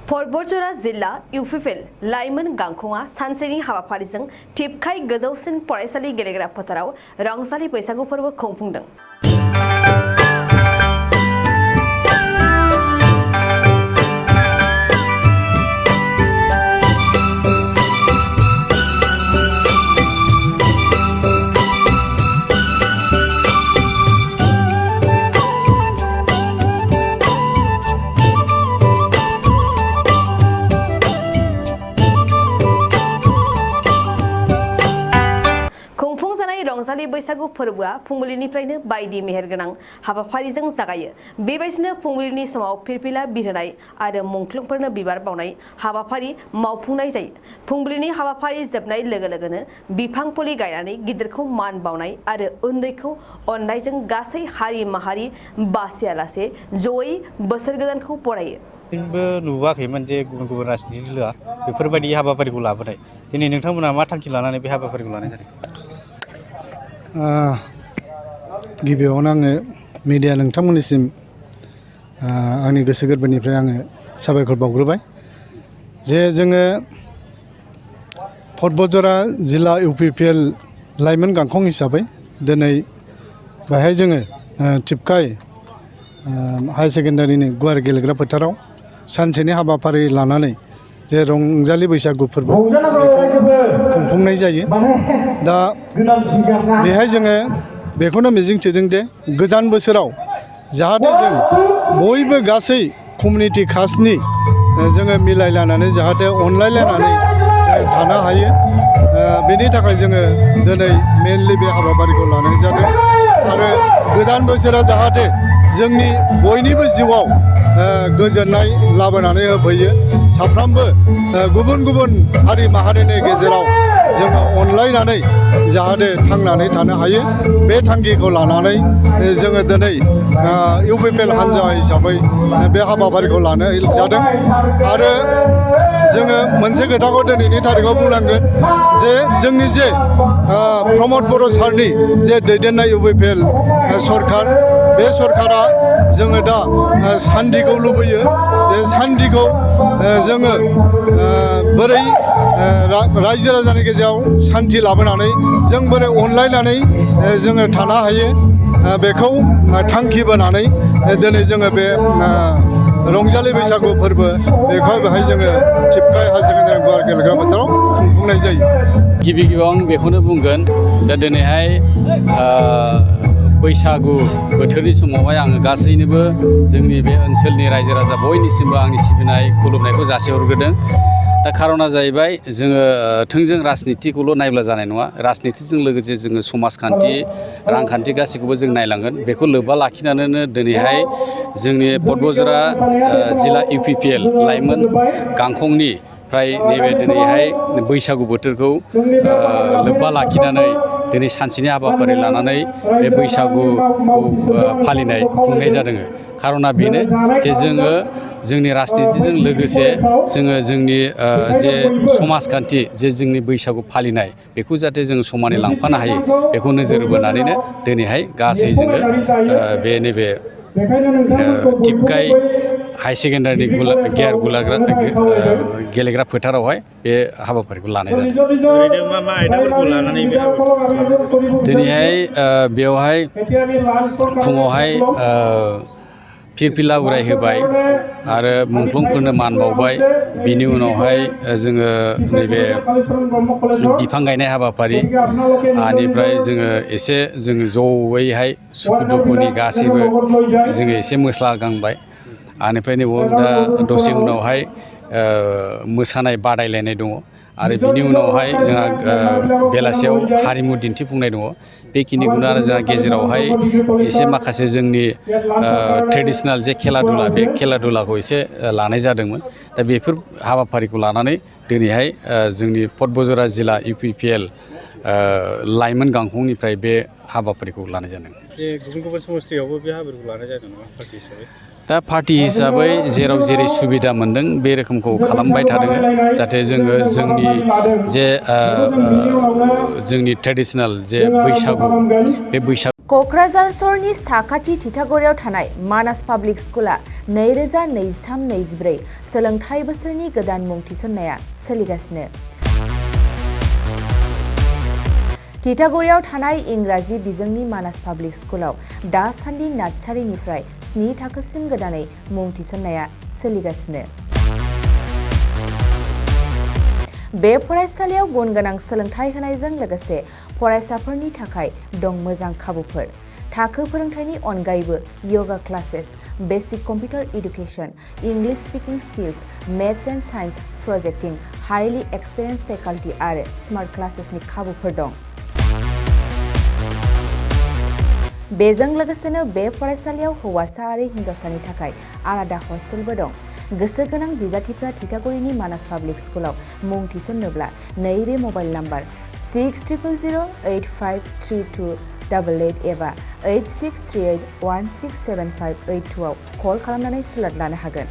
बतझ'र जिल्ला इउपिपिएल लाइमोन गांखंआ सानसेनि हाबाफारिजों टिपकाय गोजौसिन फरायसालि गेलेग्रा फोथाराव रंजालि बैसागु फोरबो खुंफुंदों। रंजालि बैसागु फोरबोआ फुंबिलिनिफ्रायनो बायदि मेहेरगोनां हाबाफारिजों जागायो। बेबायदिनो फुंबिलिनि समाव फिरफिला बिरहोनाय आरो मुंख्लंफोरनो बिबार बावनाय हाबाफारि मावफुंनाय जायो। फुंबिलिनि हाबाफारि जोबनाय लोगो लोगोनो बिफां फुलि गायनानै गिदिरखौ मान बावनाय आरो उन्दैखौ अननायजों गासै हारि माहारि बासियालासे जयै बोसोर गोदानखौ बरायो। जोंबो नुवाखैमोन जे गुबुन गुबुन राजनितिक दोलोआ बेफोरबायदि हाबाफारिखौ लाबोनाय। दिनै नोंथांमोना मा थांखि लानानै बे हाबाफारिखौ लानाय जादों? गिबियावनो आङो मिडिया नोंथांमोननिसिम आंनि गोसो गोरबोनिफ्राय आङो साबायखर बावग्रोबाय जे जोङो बतझ'र जिल्ला इउपिपिएल लाइमोन गांखं हिसाबै दिनै बेहाय जोङो टिपकाय हायार सेकेन्डारिनि गुवार गेलेग्रा फोथाराव सानसेनि हाबाफारि लानानै जे रंजालि बैसागु फोरबो खुंफुंनाय जायो। दा बेहाय जोङो बेखौनो मिजिंथिदों जे गोदान बोसोराव जाहाथे जों बयबो गासै कमिउनिटि कास्टनि जोङो मिलायलायनानै जाहाथे अनलायलायनानै थानो हायो। बेनि थाखाय जोङो दिनै मेनलि बे हाबाफारिखौ लानाय जादों आरो गोदान बोसोरा जाहाथे जोंनि बयनिबो जिउआव गोजोननाय लाबोनानै होफैयो। साफ्रोमबो गुबुन गुबुन हारि माहारिनि गेजेराव जोङो अनलायनानै जाहाथे थांनानै थानो हायो। बे थांखिखौ लानानै जोङो दिनै इउपिपिएल हान्जा हिसाबै बे हाबाफारिखौ लानाय जादों आरो जोङो मोनसे खोथाखौ दिनैनि थारिखआव बुंनांगोन जे जोंनि जे प्रमद बर' सारनि जे दैदेननाय इउपिपिएल सरकार, बे सरकारा जोङो दा सान्थिखौ लुबैयो। जे सान्थिखौ जोङो बोरै रायजो राजानि गेजेराव सान्थि लाबोनानै जों बोरै अनलायनानै जोङो थानो हायो, बेखौ थांखि बोनानै दिनै जोङो बे रंजालि बैसागु फोरबो बेखौहाय बेहाय जोङो टिपकाय हायार सेकेन्डारि गुवार गेलेग्रा फोथाराव खुंफुंनाय जायो। गिबियाव आं बेखौनो बुंगोन दा दिनैहाय बैसागु बोथोरनि समावहाय आङो गासैनोबो जोंनि बे ओनसोलनि रायजो राजा बयनिसिमबो आंनि सिबिनाय खुलुमनायखौ जासिहरग्रोदों। दा खारना जाहैबाय जोङो थोंजों राजनितिखौल' नायब्ला जानाय नङा। राजनितिजों लोगोसे जोङो समाजखान्थि, रांखान्थि गासैखौबो जों नायलांगोन। बेखौ लोब्बा लाखिनानैनो दिनैहाय जोंनि बतझ'र जिल्ला इउपिपिएल लाइमोन गांखंनिफ्राय नैबे दिनैहाय बैसागु बोथोरखौ लोब्बा लाखिनानै दिनै सानसेनि हाबाफारि लानानै बे बैसागुखौ खुंनाय जादों। खारना बेनो जे जोङो जोंनि राजनितिजों लोगोसे जोङो जोंनि जे समाजखान्थि जे जोंनि बैसागु फालिनाय बेखौ जाहाथे जोङो समानै लांफानो हायो, बेखौ नोजोर बोनानैनो दिनैहाय गासै जोङो बे नैबे टिपकाय हायार सेकेन्डारिनि गेलेग्रा फोथारावहाय बे हाबाफारिखौ लानाय जादों। ओरैनो मा मा आयदाफोरखौ लानानै बे हाबाफारिखौ दिनैहाय बेवहाय फुङावहाय फिरफिला उरायहोबाय आरो मुंख्लंफोरनो मान बावबाय। बिनि उनावहाय जोङो नैबे बिफां गायनाय हाबाफारि, बेनिफ्राय जोङो एसे जयैहाय सुखु दुखुनि गासैबो जोङो एसे मोसाग्लांबाय। बेनिफ्राय दा दसे उनावहाय मोसानाय बादायलायनाय दङ आरो बिनि उनावहाय जोंहा बेलासियाव हारिमु दिन्थिफुंनाय दङ। बेखिनिखौनो आरो जोंहा गेजेरावहाय एसे माखासे जोंनि ट्रेडिसनेल जे खेला दुला, बे खेला दुलाखौ एसे लानाय जादोंमोन। दा बेफोर हाबाफारिखौ लानानै दिनैहाय जोंनि बतझ'र जिल्ला इउपिपिएल लाइमोन गांखंनिफ्राय बे हाबाफारिखौ लानाय जादों। गुबुन गुबुन समस्थियावबो बे हाबाफारिखौ लानाय जादों नामा पार्टि हिसाबै? दा पार्टि हिसाबै जेराव जेरै सुबिदा मोन्दों बे रोखोमखौ खालामबाय थादों, जाहाथे जोङो जोंनि जे जोंनि ट्रेडिसनेल जे बैसागु, बे बैसागु क'क्राझार सहरनि साखाथि थिथागुरियाव थानाय मानास पाब्लिक स्कुला 2023-24 सोलोंथाइ बोसोरनि गोदान मुं थिसननाया सोलिगासिनो। थिथागुरियाव थानाय इंराजि बिजोंनि मानास पाब्लिक स्कुलाव दासान्दि नार्सारिनिफ्राय 7 थाखोसिम गोदानै मुं थिसननाया सोलिगासिनो। बे फरायसालियाव गुन गोनां सोलोंथाइ होनायजों लोगोसे फरायसाफोरनि थाखाय दं मोजां खाबुफोर। थाखो फोरोंथायनि अनगायैबो yoga classes, basic computer education, English speaking skills, maths and science projecting, highly experienced faculty आरो स्मार्ट क्लासेसनि खाबुफोर दं। बेजों लोगोसेनो बे फरायसालियाव हौवासा आरो हिन्जावसानि थाखाय आलादा हस्टेलबो दं। गोसो गोनां बिजाथिफ्रा थिथागुरिनि मानास पाब्लिक स्कुलाव मुं थिसन्नोब्ला नैबे मबाइल नाम्बार 6000853288 एबा 8638167582 आव कल खालामनानै स्लट लानो हागोन।